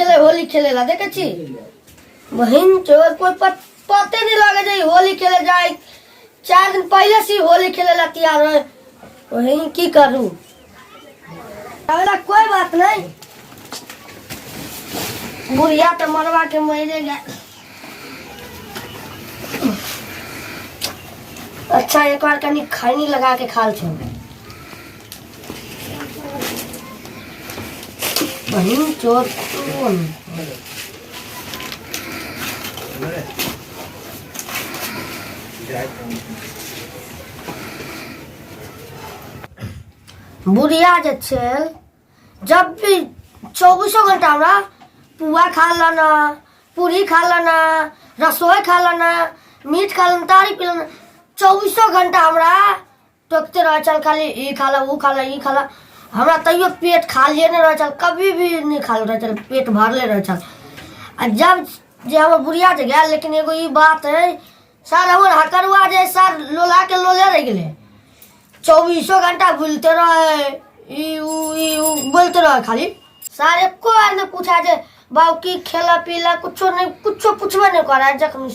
गेलै होली खेले ला देखे छी बहिन चोर कोई पते नहीं लगे जे ई होली खेले जाए 4 दिन पहले से ही होली खेले ला तैयार है। वही की करूं, अगला कोई बात नहीं, बुढ़िया तो मरवा के मरे गए। अच्छा, एक बार कनी खैनी लगा के खाल छो। बहिन चोर कौन? बुढ़िया जे छै जब भी चौबीसों घंटा हमरा पुआ खा लेना, पूरी खा लेना, रसोई खा लेना, मीट खा लेना, तारी पी लेना, चौबीसों घंटा हमरा टोकते रहै छल, खाली ई खा ला, ओ खा ला, ई खा ला। हमरा तैयो पेट खालिए नहि रहै छल, कभी भी नहि खाली रहै छल, पेट भरले रहै छल। आ जब जे हमर बुढ़िया जे गेल, लेकिन एगो ई बात है सर, हमर हकरुआ जे सर लोला के लोले रहि गेलै, चौबीसों घंटा बोलते रहे ई ऊ ई ऊ बोलते रहे खाली। सर एको बार नहीं पूछा जे बाबू की खेला पीला, कुछो नहीं, कुछो पूछबे नहीं करा। जखन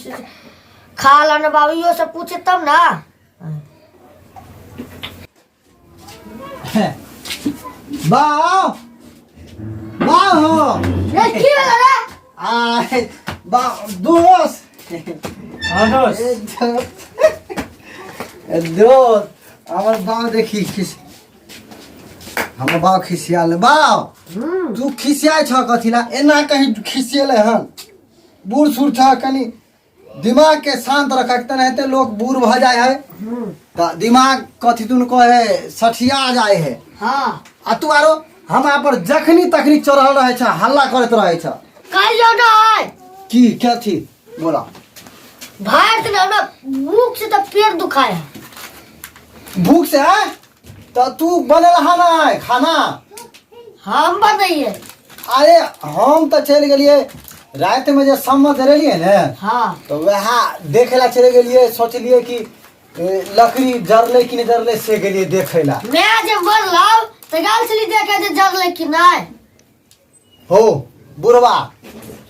खा ला ना बाबू, इहो सब पूछे तब ना। बाओ बाओ हो। रे, की भेल रे? आ बाओ दोस्त। हाँ दोस्त। ए दोस्त, हमर बाप देखी खिस, हमर बाप खिसियाल। बाओ, तू खिसियाइ छ कथी ला? एना कहीं खिसियेले हन? बूढ़ सूढ़ छ, कनी दिमाग के शांत रख। तन हेते लोग बूढ़ भ जाए है त दिमाग कथी तुन कहे सठिया जाए है। आ तू आरो हमरा पर जखनी तखनी चढ़ल रहे छ, हल्ला करैत रहे छ। कहियो नहीं। की क्या थी, बोला। भर दिन हमरा भूख से तो पेट दुखाया। भूख से है तो तू बनल हा ना खाना? हम बनैये। अरे हम तऽ चलि गेलियै रातिमे जे सम्मत जरेलियै ने, तऽ वएह देखे ला चलि गेलियै। सोचलियै कि लकड़ी जरलै कि नहि जरलै, से गेलियै देखै ला। मैं जे मरलौ तऽ गेल छली देखे जे जरलै कि नहि। हो बुढ़वा,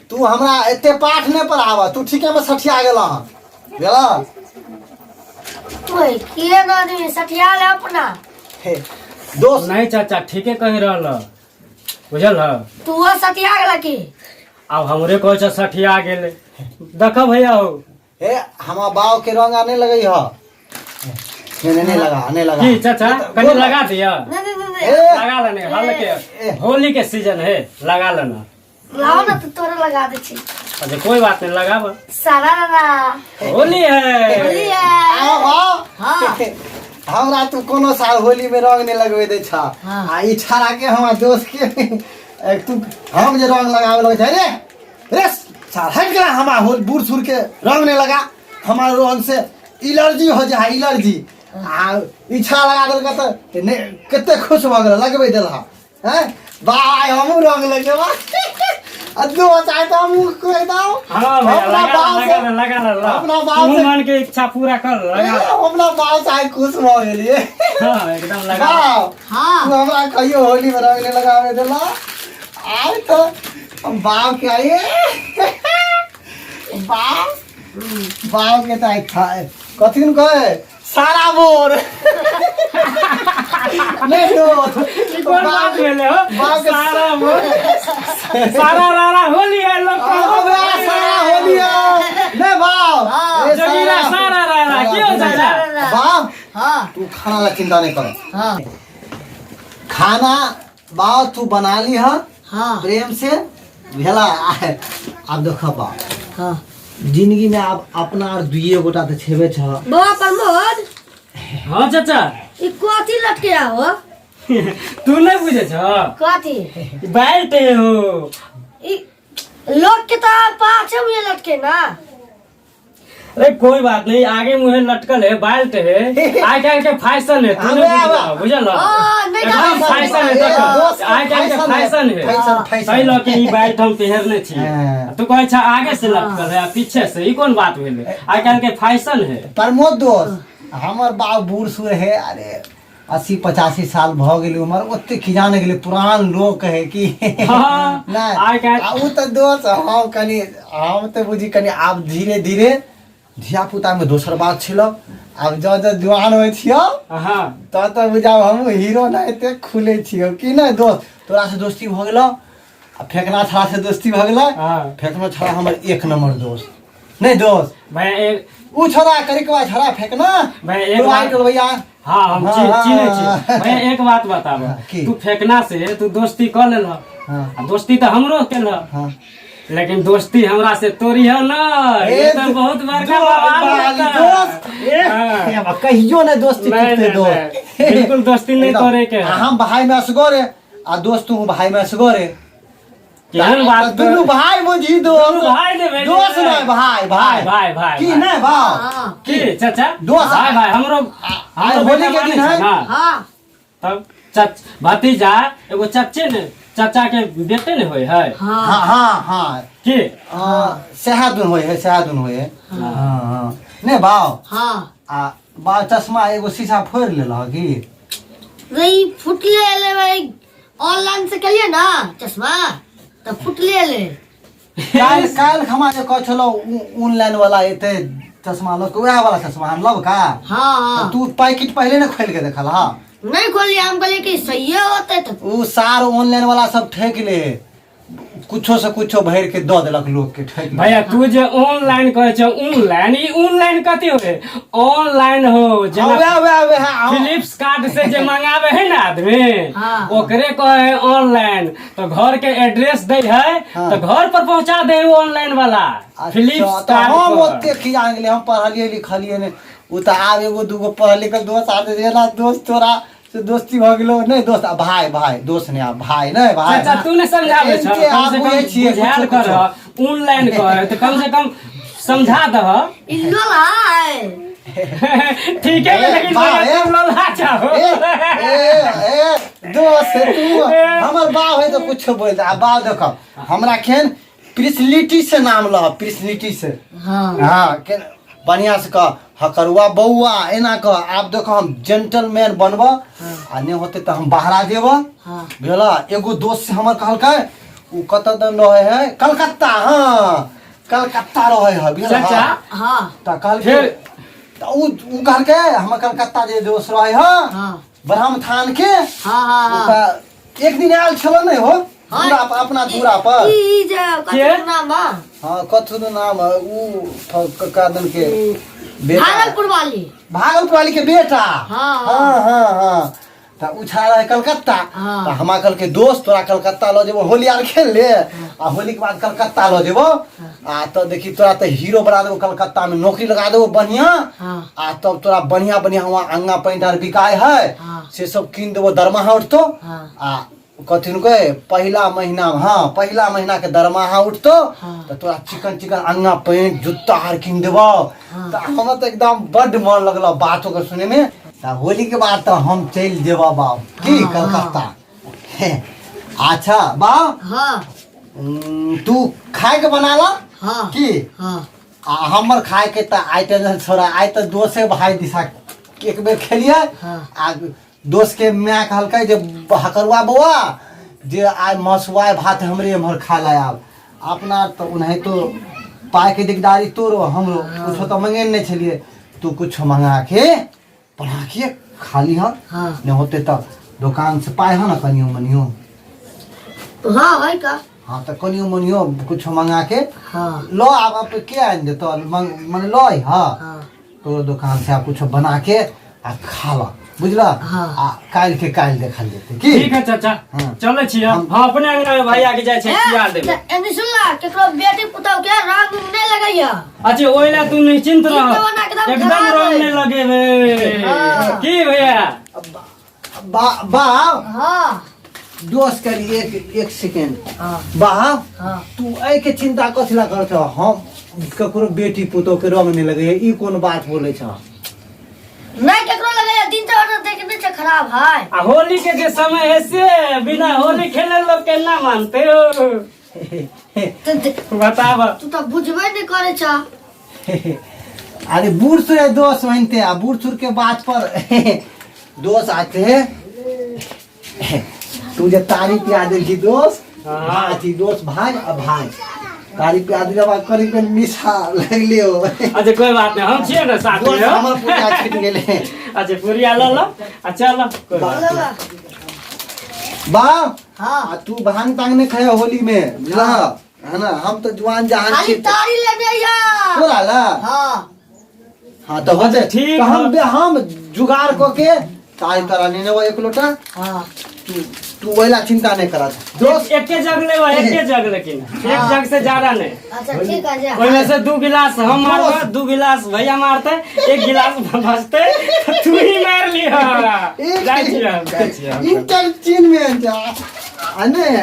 तू हमरा एते पाठ नहि पढ़ाबऽ। तू ठीके मे सठिया गेल हन, गेल। तू के ना आदमी सठिया ले अपना। हे दोस्त। नहीं चाचा, ठीके कहि रहल ह, बुझल ह। तू सठिया गेल की? आब हमरे कहै छ सठिया गेलै, देख भैया हो। हे, हमरा बाव के रंग आने लगई ह। नहीं नहीं, नहीं लगा, नहीं लगा। की चाचा, कनी लगा दिया? नहीं नहीं नहीं। ए, लगा लेने हल्के। ए। होली के सीजन है, लगा लेना। लाओ ना तो तोरा लगा दे छी। अच्छा, कोई बात नहीं, लगाब। सारा रा होली है। होली है। आओ आओ। हमरा तू कोनो साल होली में रंग नहीं लगवे दे छा। आ ई छाड़ा के हमरा दोस्त के एक तू हम जे रंग लगावे लगे छै रे रे साल, हट गेला। हमरा होल बूढ़ सूढ़ के रंग नहीं लगा, हमार रंग से एलर्जी हो जाए, एलर्जी। आ ई छाड़ा लगा देलका तऽ नहीं कते खुश भऽ गेल, लगबै देलहा हैं। भाई, हमहूँ रंग लगेबा आ दोस्त आए तऽ हमहूँ कहि दऊ। हाँ भैया। अपना लगा बाप लगा से- लगा ला। अपना बाप तू से- मन के इच्छा पूरा कर, लगा ला। अपना बाप से आइ खुश भऽ गेलियै। हाँ, एकदम लगा। बाप, तू हमरा कहियो होली में रंग नहीं लगावे देला, आइ तऽ हम बाप के आइए, बाप बाप के तऽ आइ खा कथी ने कहे सारा बोर नहीं दोस्त। ई कोन बात भेलै हो? बाप के- सारा बोर सारा रारा होली है लोग। हमरा सारा होली है नहीं बाप, ए जगीरा सारा रारा क्यों चाचा? बाप, तू खाना ला चिंता नहीं कर। खाना बाप तू बना ली है प्रेम से भेला। आब देख बाप, जिंदगी में आब अपना और दुइये गोटा तऽ छेबे छ। बाबा प्रमोद। हाँ चाचा। ई कथी लटके हो? तू नहीं बुझे छ? कथी? बेल्ट है हो। ई लोग के तो पाछे मुँहे लटके ना। अरे कोई बात नहीं, आगे मुँहे लटकल है, बेल्ट है, आइ काल्हि के फैशन है, तू नहीं आबे, बुझल, बुझल? हाँ, नहीं एकदम फैशन फैशन है। ए, देखो, दोस्त, आइ काल्हि के फैशन है। Fashion fashion. ताहि लऽ के ई बेल्ट हम पहिरने छी। तू कहै छ आगे से लटकल है आ पीछे से, ई कोन बात भेलै? आइ काल्हि के फैशन है। प्रमोद दोस्त, हमर बाप बूढ़ सूढ़ है। अरे 80-85 साल भऽ गेलै उमर, ओते की जाने गेलै, पुरान लोक है कि। हाँ, नहि आइ काल्हि आ ओ तऽ दोस्त, हम कनि, हम तऽ बुझी कनि आब धीरे धीरे धिया पुतामे दोसर बात छल, आब जँ जँ जुआन होइ छियौ तऽ बुझाउ हम हीरो नहि एते खुलै छियौ कि नहि। दोस्त, तोरासँ दोस्ती भऽ गेलौ आ फेकना छड़ा से दोस्ती भऽ गेलै। फेकनो छड़ा हमर एक नंबर दोस्त नहि दोस्त। भाई एक उ छोड़ा करिकवा छड़ा फेकना भाई एक तू आई बात टोल भैया। हाँ, हम चिन्है छी। भाई एक बात बताब। हाँ, की? तू फेकना से तू दोस्ती कऽ लेलह। आ दोस्ती तऽ हमरो केलह। लेकिन दोस्ती हमरा से तोड़ी है ना, ये तो बहुत बड़का बवाल बाली होता। दोस्त, ए, अब कहियो नहीं दोस्ती नहीं, टूटते नहीं, दोस्त। नहीं, बिल्कुल दोस्ती नहीं एकदम। तोड़े के है। आ हम भाई में असगरे आ दोस्त तू भाई में असगरे। केहन बात? दुनू भाई बुझी दोस्त। दुनू भाई ने भेलै। दोस्त नहीं, भाई भाई भाई, भाई, की भाई। नहीं भाव? हाँ। की चाचा? दोस्त। भाई भाई हमरो आइ हमरो होली बेटा के दिन मानै है। छै ना। हाँ। तब चच भतीजा एगो चच्चे ने, चचा के बेटे ने होय है। हाँ। हाँ हाँ हाँ। की? हाँ, सएह दुन होइ है, सएह दुन होइ है। हाँ हाँ नहीं बाव? हाँ। आ बाव, चश्मा एगो शीशा फोड़ि लेलह की? वही फुटले एले भाई, ऑनलाइन से कलिए ना चश्मा तो फुटले एले। काल्हि काल्हि खमा जे कहै छलहुँ ऑनलाइन वाला एते चश्मा लऽ के, वएह वाला चश्मा हम लब का? हाँ हाँ। तू पैकेट पहिले ने खोलि के देखल? हाँ। नहीं खोलिए, हम कहलिए कि सही होते तो। उ सार ऑनलाइन वाला सब ठकि ले, कुछो से कुछो भरि के दऽ देलक लोक के, ठकि ले। भैया, तू जे ऑनलाइन कहै छै, ऑनलाइन, ई ऑनलाइन कथी होय? ऑनलाइन हो हाँ, जेना वएह वएह वएह हाँ। फिलिप्स कार्ड से जे मंगावे है ना आदमी, ओकरे कहे है ऑनलाइन। तो घर के एड्रेस दे है तो घर पर पहुंचा दे ऑनलाइन वाला। फिलिप्स तऽ कार्ड हम पर। ओते खिया गेलै, हम पढ़लियै लिखलियै नहि। ओ तऽ आब एगो दूगो पढ़ल लिखल दोस्त आबै जेना दोस्त, तोरा से दोस्ती भऽ गेलौ नहि दोस्त? आ भाय भाय, दोस्त नहि, आ भाय नहि भाय। चाचा, तू नहि समझाबै छ? एनते कम आब से कम बुझै छियै बुझायल कुछो कर। कुछो। ऑनलाइन कह तऽ कम से कम समझा दह। ई लोला है। ठीक है, ए, लेकिन बा, भैया, ए। तुम लोला चाहो। ए ए ए दोस्त तू हमर बाप है तऽ कुछो बोल दे। आ बाप देखो, हमरा खेन प्रिसलिटी से नाम लह, प्रिसलिटी से। हाँ, केन बढ़िया से कह, हकरुआ बौआ एना कह। आब देखो, हम जेंटलमैन बनब आ नहि होते तऽ हम बाहरा जेब। बुझल? एगो दोस्त से हमर कहलकै, उ कतऽ दन रहै है, कलकत्ता, हाँ, कलकत्ता रहै है, बुझल? चाचा। तऽ कहलकै फिर तऽ उ कहलकै, हमर कलकत्ता जे दोस्त रहै है, ब्रह्म थान के, हाँ हाँ हाँ ओकरा एक दिन आयल छल नहि हो दूरा पर, अपना दूरा पर। ई ई जे कथी के? नाम बा? हाँ, कथु नाम है उ कदन के बेटा। भागलपुर वाली। भागलपुर वाली के बेटा। हाँ हाँ हाँ, तऽ उ छा रहे कलकत्ता। तऽ हमरा कहलकै, दोस्त, तोरा कलकत्ता लऽ जेबो, होली आर खेल ले आ होली के बाद कलकत्ता लऽ जेबो आ तऽ देखी, तोरा तऽ हीरो बना देबो, कलकत्ता में नौकरी लगा देबो बढ़िया। आ तब तोरा बढ़िया बढ़िया वहाँ अंगा पैंट आर बिकाय है, से सब कीन देबो, दरमाहा उठतो। आ कथी कहे, पहिला महीना, हाँ, पहिला महीना के दरमाहा उठतो तऽ तोरा चिकन चिकन अंगा पैंट जूता आर कीन देबो। तऽ हमरा तऽ एकदम बड्ड मन लगल बात ओकर सुने में। तऽ होली के बाद तऽ हम चलि जेबऽ बाप की कलकत्ता। अच्छा बाप। तू खाय के बना ला। की? आ हमर खाय के तऽ आइ टेंशन छोड़ा, आइ तऽ दोसे भाई दिशा एक बेर खेलियै। आ दोस्त के माय कहलकै जे हकरुआ बौआ, जे आइ मसुआइ भात हमरे एम्हर खाय लए आब। अपना तऽ ओनाहितो पाइके दिकदारी तोरो हमरो, कुछो तऽ मंगेने नहि छलियै। तू कुछो मंगा के बना के खा लीह। नहि होतै तऽ दोकान से पाइ है ने कनियो मनियो? हाँ, है का। हाँ, तऽ कनियो मनियो कुछो मंगा के ल आब। अब के आनि देतौ? मने ल अइह। तोरो दोकान से आ कुछो बना के आ खा ल, बुझल? आ काल्हि के काल्हि देखल जेतै की। ठीक है चाचा। चलै छी हम। हाँ, अपने अंगना में भैया के जाइ छै खिया देबै। एनी सुनला, केकरो बेटी पुतहु के रंग उंग नहीं लगैया। अच्छा, ओहि ला तू निश्चिंत रह। जमाना एकदम एकदम खराब रंग है। नहीं लगेबै। की भैया? बा बाप। दोस्त करी एक एक सेकेंड। बाप। तू एहि के चिंता कथी ला करत हो? हम ककरो बेटी पुतोह के रंग नहीं लगैया, ई कोन बात बोलै छ? नहीं केकरो लगैया, दिन तो देखने से खराब है। आ होली के जे समय है से बिना होली खेले लोग केना मानते हो? तो बताब। तू तो बुझबे नहीं करे छ। अरे बूढ़ सूढ़ है दोस्त बनते, आ बूढ़ सूढ़ के बात पर दोस्त आते हैं तू जे तारी पिया देलही दोस्त। हाँ। अथी दोस्त भाई आ भाई तारी पिया देला बाद करी के मिठा लगले हो। अच्छा कोई बात नहीं, हम छियै ने साथ में। दोस्त हमर पूरा छूट गेले। अच्छा पुरिया लऽ लो आ चल, कोई बात नहीं। बा। हाँ। आ तू भांग तांग नहीं खाया होली में, बुझला है ना? हम तो जुआन जहान खाली छी। तारी लेने आइया। तोरा ला। हाँ। हाँ तो होते। ठीक तो हम है। हम जुगाड़ क के तारी तोरा लेने वो एक लोटा। हाँ। तू तू वैला चिंता नहीं करा दोस्त। एके जग लेबै, एके जग, लेकिन एक जग से ज्यादा नहीं। अच्छा ठीक है, जा। ओहिमे से 2 गिलास हम मारबै, 2 गिलास भैया मारते, 1 गिलास बचते तऽ तू ही मार लिह। जाइ छियै हम, जाइ छियै हम। इंटरटेनमेंट आ नहीं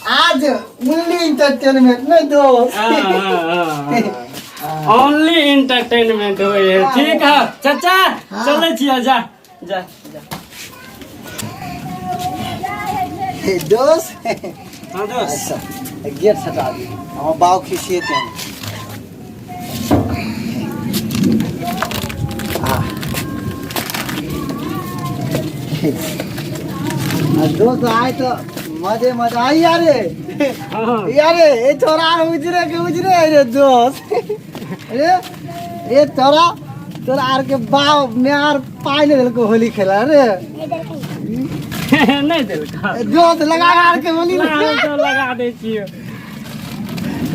आज ओनली इंटरटेनमेंट नहीं दोस्त। ओनली इंटरटेनमेंट होइ है। ठीक है चाचा, चलै छियै, जा जा जा। दोस्त। हाँ दोस्त। अच्छा गेट सटा दी, हमर बाप खिसिएते हैं। आ दोस्त आए तो मजे मजा आई यारे। हाँ। यारे ए छोरा उजरे के उजरे है रे दोस्त। अरे ए तोरा तोरा आर के बाप में आर पाई नहीं देलको होली खेला रे। नहीं देलका। ए दोस्त लगा आर के होली। हम तो लगा दै छियै।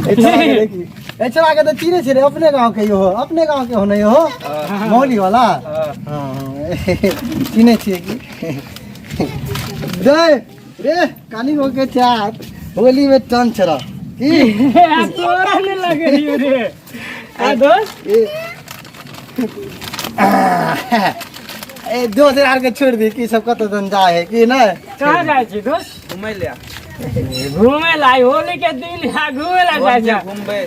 ए छोरा के देखी, ए छोरा के तो चिन्है छै रे, अपने गांव के हो, अपने गांव के हो नहीं हो मौली वाला। हाँ चिन्है छियै की दे रे कानी हो के चार होली में टन चरा की। तोरा नहीं लगे रहियो रे आ दोस्त। ए ए दोस्त यार के छोड़ दी की सब कत दिन जाए है की नहीं। कहाँ जाइ छी दोस्त? घुमै ले। घूमे ला? होली के दिन है, घूमे ला जाइ छै? घुमबै।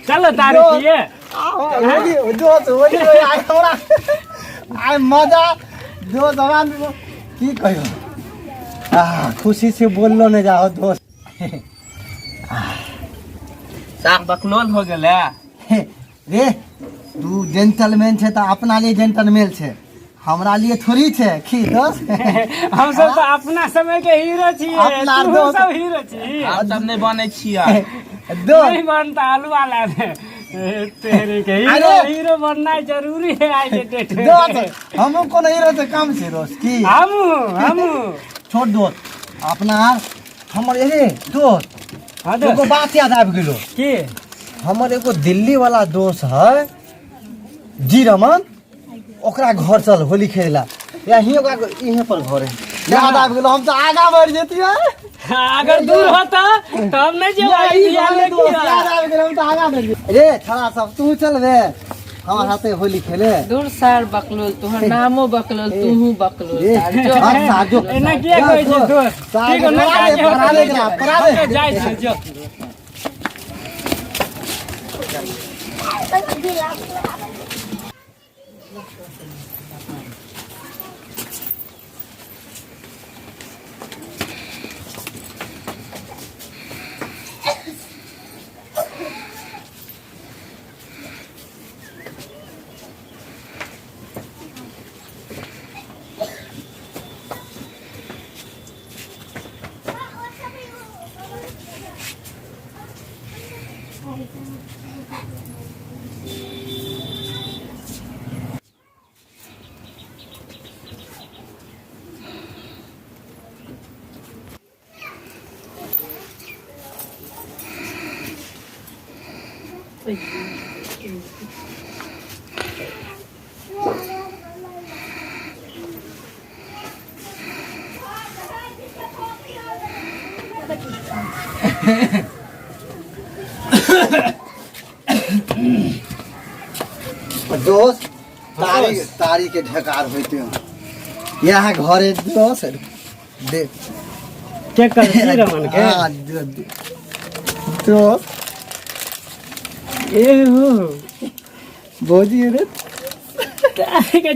चलो तारी पिए। आओ, होली दोस्त होली में आइ हमरा आइ मजा दोस्त हमरा की कहियो, आ खुशी से बोललो नहीं जाओ दोस्त। साफ बकलोल हो गेलै। रे तू जेंटलमैन छै तऽ अपना लिए जेंटलमैन छै, हमरा लिए थोड़ी छै की दोस्त? हम सब तो अपना समय के हीरो छियै। अपना तू दोस्त। सब हीरो छी। हम सब नहि बनै छियै। दोस्त नहीं बनता आलू वाला ने तेरे के हीरो। अरे! हीरो बनना जरूरी है आज के डेट में। दोस्त हमहूँ कोनो हीरो से कम छै दोस्त की? हमू हमू। छोड़ दोस्त अपना हमर रे दोस्त। हाँ एगो दोस्त। बात याद आबि गेलो। की? हमर एगो दिल्ली वाला दोस्त है जी रमन, ओकरा घर चल होली खेला या ही ओकरा इहे पर घर है, याद आबि गेलो, हम तऽ आगा बढ़ि जैतियै। अगर दूर होता तो हम नहीं या, ई जेबै। घरे दोस्त याद आबि गेलो, हम तऽ आगा बढ़ि जैतियै। रे छड़ा सब तू चल रे हमर हाथे होली खेले। दूर सार बकलोल, तोहर नामो बकलोल, तूहू बकलोल। ए, सार, जो। अच्छा, जो। एना किया कहै छै दोस्त? ठीक हो, नहीं परा दे, जाके हो परा दे एकरा, परा दे। हम जाइ छी जो। दोस्त तारी तारी के ढकार होते हो यहाँ घरे दोस्त दे। के कर छी रमन के? हाँ, दोस्त। ए हो। भौजी रे। तारी के।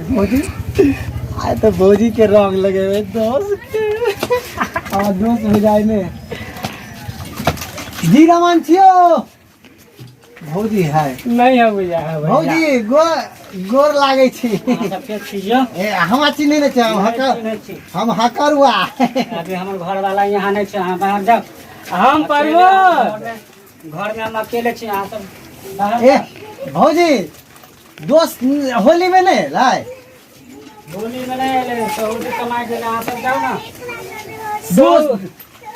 भौजी आए तो भौजी के रंग लगे हुए दोस्त के आ दोस्त हो जाए में जी रमन छियो भौजी है। नहीं है भैया, है भैया। भौजी गो गोर लागै छी। अहाँ सबके छियै? ए, हमरा चिन्है नहि छै? हम हकर, चिन्है छी। हम हकरुआ। अभी हमर घर वाला यहाँ नहीं छै, अहाँ बाहर जाउ। हम प्रमोद, घर में हम अकेले छी, अहाँ सब बाहर। ए भौजी, दोस्त होली में नहीं एलै? होली में नहीं एलै, सऊदी कमाइ गेलै। अहाँ सब जाउ ने। दोस्त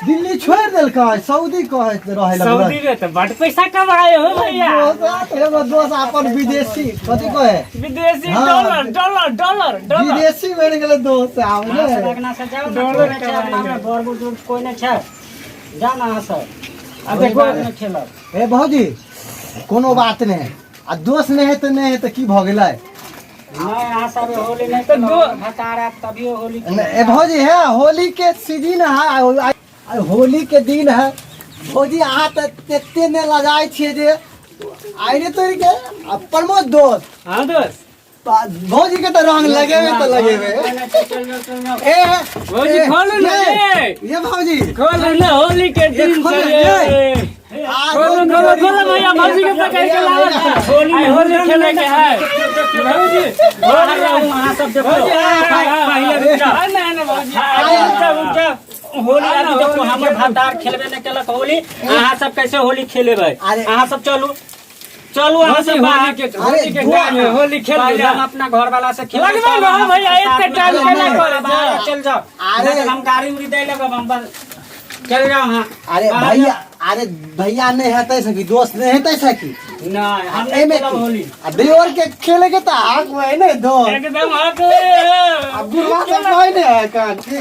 दिल्ली छोड़ि देलकै, सऊदी कहैत रहै लगलै। सऊदी में तो बड पैसा कमाए हो भैया। दोस्त, एगो दोस्त अपन विदेशी कथी कहे? विदेशी। हाँ। Dollar dollar dollar dollar. विदेशी बनि गेलै दोस्त आब। अहाँ सब ने अंगना से जाउ ने, कोइ नहि छै अंगना में, बड़ बुजुर्ग कोइ नहि छै, जाउ ने अहाँ सब। अब बाद में खेलब। ए भौजी, कोनो बात नहि। आ दोस्त नहि है तऽ नहि है तऽ की भऽ गेलै? नहि, अहाँ सब होली नहि खेलब, भतार आयत तभियो होली खेलब। ए भौजी, है होली के सीजन है, आइ होली के दिन है। भौजी, अहाँ तऽ एते नहि लजाइ छियै जे आइरे तोड़ि के आ प्रमोद दोस्त। हाँ दोस्त। भौजी के तऽ रंग लगेबे तऽ लगेबे। कोइ नहि छै, चल जाउ, चल जाउ। ए भौजी, ए, खोलू ने, ये, ए। ये भौजी। खोलू ने, होली के दिन खोलू छै। ने। आ, खोलू खोलू खोलू भैया, भौजी के पकड़ के लाओ ने। होली होली खेले के है भौजी। बाहर रहू अहाँ सब, देखो पहिले रुक जाओ। नहीं नहीं भौजी, रुक जाओ, रुक जाओ। होली अभी देखो, हमर भतार खेलबे नहि केलक होली, अहाँ सब कैसे होली खेलेबै? अरे। अहाँ सब चलू, चलू अहाँ भौजी सब बाहर। होली के, होली के टाइम है, होली खेल। पहिले हम अपना घर वाला से खेलबै। लगबै ने हो भैया, एते टाइम केना करै बाहर छै? चल जाओ। अरे। नहीं तो हम गाड़ी उड़ी दे लगब, हम बस चल जाओ। हाँ। अरे भैया, अरे भैया नहीं हेतै सकी, दोस्त नहीं हेतै सकी। नहीं, हम नहीं एहिमे खेलब होली। आ देवर के खेले के तऽ हक है ने दोस्त? एकदम हक है। आ बुढ़वा सब कहै ने है कान की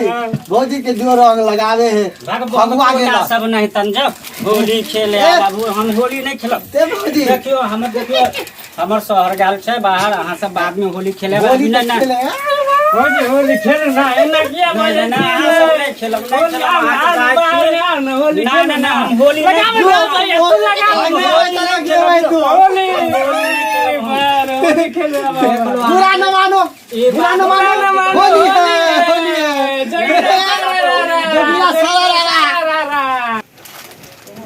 भौजी के जो रंग लगावे है फगुआ गेला। सब नहीं तन जब होली खेले। ए। बाबू, हम होली नहीं खेलब। ते भौजी। देखियो, हमर देखियो, हमर शहर गेल छै बाहर, अहाँ सब बाद में होली खेलेबै। होली नहीं तऽ नहीं खेले। भौजी, होली खेल ना, एना किया बजै नहीं, नहीं, अहाँ सब नहीं खेलब, नहीं होली खेलब, आउ ने, अहाँ आउ के ने, जाइ बाहर छियै। आउ ने, होली ना खेल ना ना। ना, हम होली नहीं लगाबै ने भैया, तू लगाबै ने। होली बार, होली खेले आब। बुरा न मानो, बुरा न बुरा न मानो। मानो, होली है, होली है। जोगिया सारा रा रा।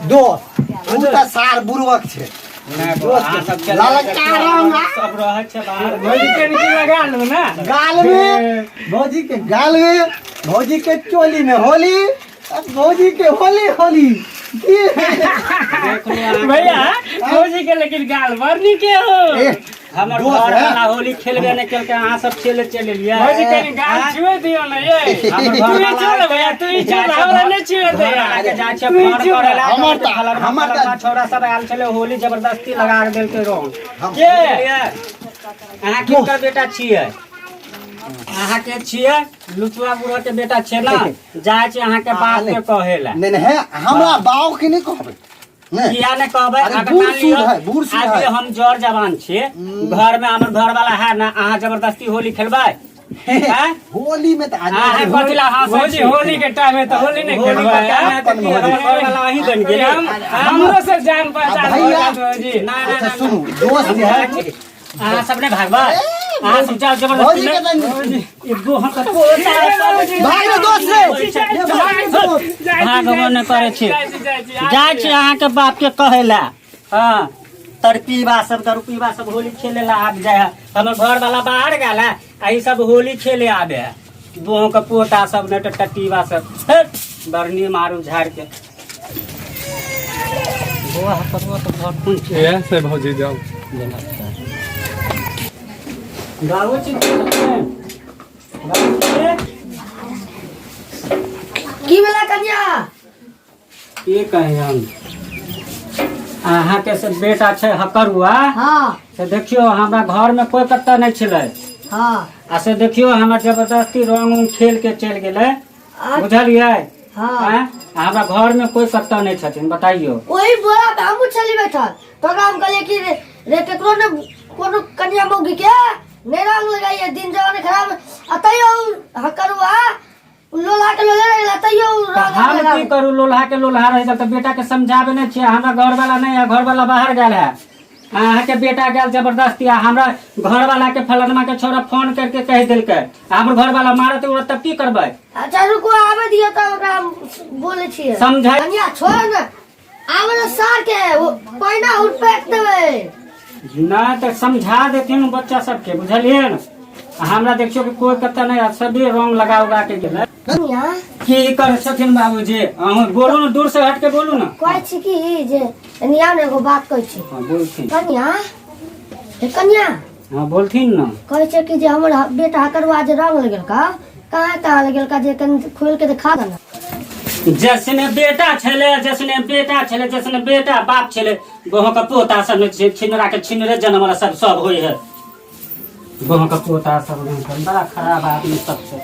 दोस्त, उ तऽ सार बुड़बक छै। नहीं, अहाँ सब चल ललका रंग आ। सब रहै छै बाहर। भौजी के नीचे लगा लू ना। गाल में, भौजी के गाल में, भौजी के चोली में होली, अब भौजी के होली होली की? देख लो अहाँ। भैया, भौजी के लेकिन गाल बड़ नीके हो। ए, हमर दोस्त घर है। वाला होली खेलबे नहि केलकै, अहाँ सब खेले चलि एलियै। भौजी, कनि गाल छुए दियौ ने ये। हमर तू ही घरवाला छू ने भैया, तू ही छू ने, हमरा नहि छुए दे। घर वाला के जाइ छै तू ही फोन छू करै ने। ला, हमर तऽ- फलनमा हमर तऽ- फलनमा छौड़ा सब आयल छलै, होली जबरदस्ती लगा के देलकै रंग। हम- के? बुझलियै? अहाँ किनकर बेटा छियै? अहाँ के छियै? लुचुआ बुढ़ा के बेटा छियै ने? जाइ छै अहाँके बाप के कहे ला। नहीं नहीं है, हमरा बाप के नहीं कहबै नहीं। किया नहि कहबै? अरे अगर बूढ़ मान लियौ, सूढ़ है, बूढ़ सूढ़ अभी है। हम जर जवान छियै, घर में हमर घर वाला है ना, अहाँ जबरदस्ती होली खेलबै? हैं? होली में तऽ अहाँ आदमी कथी ला हँसै भौजी छी? होली के टाइम है तऽ होली नहीं होली खेलबै। के टाइम है तऽ की हमर घर वाला अहीं बनि गेलै? हमरो से जान पहचान हो भैया। जात भौजी। ना ना अच्छा ना, सुनू दोस्त जे है। अहाँ सब नहि भागबै, अहाँ सब जाउ जबरदस्ती भौजी के नहि। तऽ एगो हम कतबो भाग रे दोस्त रे, ये भाग रे दोस्त। भागबो नहि करै छी, जाइ छी अहाँके बाप के कहै ला। हँ, तरपीबा सब दरुपीबा सब होली खेले ला आबि जाइ है। हमर घर वाला बाहर गेल है आ ई सब होली खेले आबे है, दुओं के पोता सब, नहि तऽ टटीबा सब। हेट, बरनी मारू झाड़ के। बौआ, हकरुआ के घर कोन छै? इएह से भौजी, जाउ। बाबूजी, बाबूजी। की भेला कन्या? की कही हम अहाँके से बेटा छै हकरुआ। हाँ। से देखियौ, हमरा घर में कोई कत्ता नहि छलै। हाँ। आ से देखियौ, हमर जबरदस्ती रंग उंग खेल के चलि गेलै। बुझलियै? हाँ। आँय? आ हमरा घर में कोई कत्ता नहि छथिन, बताइयो। वही बोरा पे हमहूँ छली बैठल, तो ओकरा हम कहलियै कि रे, रे केकरो ने कोनो कन्या मौगी के नहि रंग लगाइए, दिन जवानी खराब। आ तैयो हकरुआ लोला के लोले रह गेला, तैयो उ तऽ रंग हम लगा। की करू? लोलहा के लोलहा रहि गेल तऽ बेटा के समझाबे नहि छियै। हमरा घर वाला नहि है, घर वाला बाहर गेल है, अहाँके बेटा गेल जबरदस्ती आ हमरा घर वाला के फलनमा के छोरा फोन करके कहि देलकै, आ हमर घर वाला मारत उरत तब की करबै? अच्छा रुको, आबे दियौ तब ओकरा हम बोलै छियै। समझाइ। कन्या छोड़ ने, आबे ने सार के वो पहिना उड़ फेंक देबै। नहि तऽ समझा देथिन बच्चा सबके, बुझलियै ने? आ हमरा देखियौ कि कोइ कतऽ नहि आ सभी रंग लगा उगा के गेलै। कनिया। की करै छथिन बाबूजी अहूँ? बोलू ने, दूर से हट के बोलू ने। कहै छी कि जे एनिया ने एगो बात कहै छी। हाँ, बोलथिन। कनिया, हे कनिया। हाँ, बोलथिन ने। कहै छै कि जे हमर बेटा हकरुआ जे रंग लगेलका, कहाँ कहाँ लगेलका, जे कनि खोलि के देखा दे ने। जैसने बेटा छलै, जैसने बेटा छलै, जैसने बेटा बाप छलै, गोह के पोता सब ने छिनरा के छिनरे जनमल सब सब होइ है। गोह के पोता सब ने बड़ा खराब आदमी सब छै।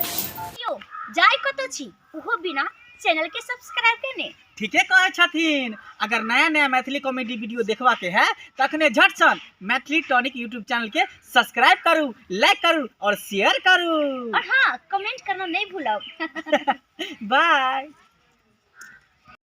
यौ, जाय कतऽ छी ओहो बिना चैनल के सब्सक्राइब केने? ठीके कहै छथिन। अगर नया नया मैथिली कॉमेडी वीडियो देखबा के है तखने झट सन मैथिली टॉनिक यूट्यूब चैनल के सब्सक्राइब करू, लाइक करू और शेयर करू। और हाँ, कमेंट करना नहीं भूलब। बाय।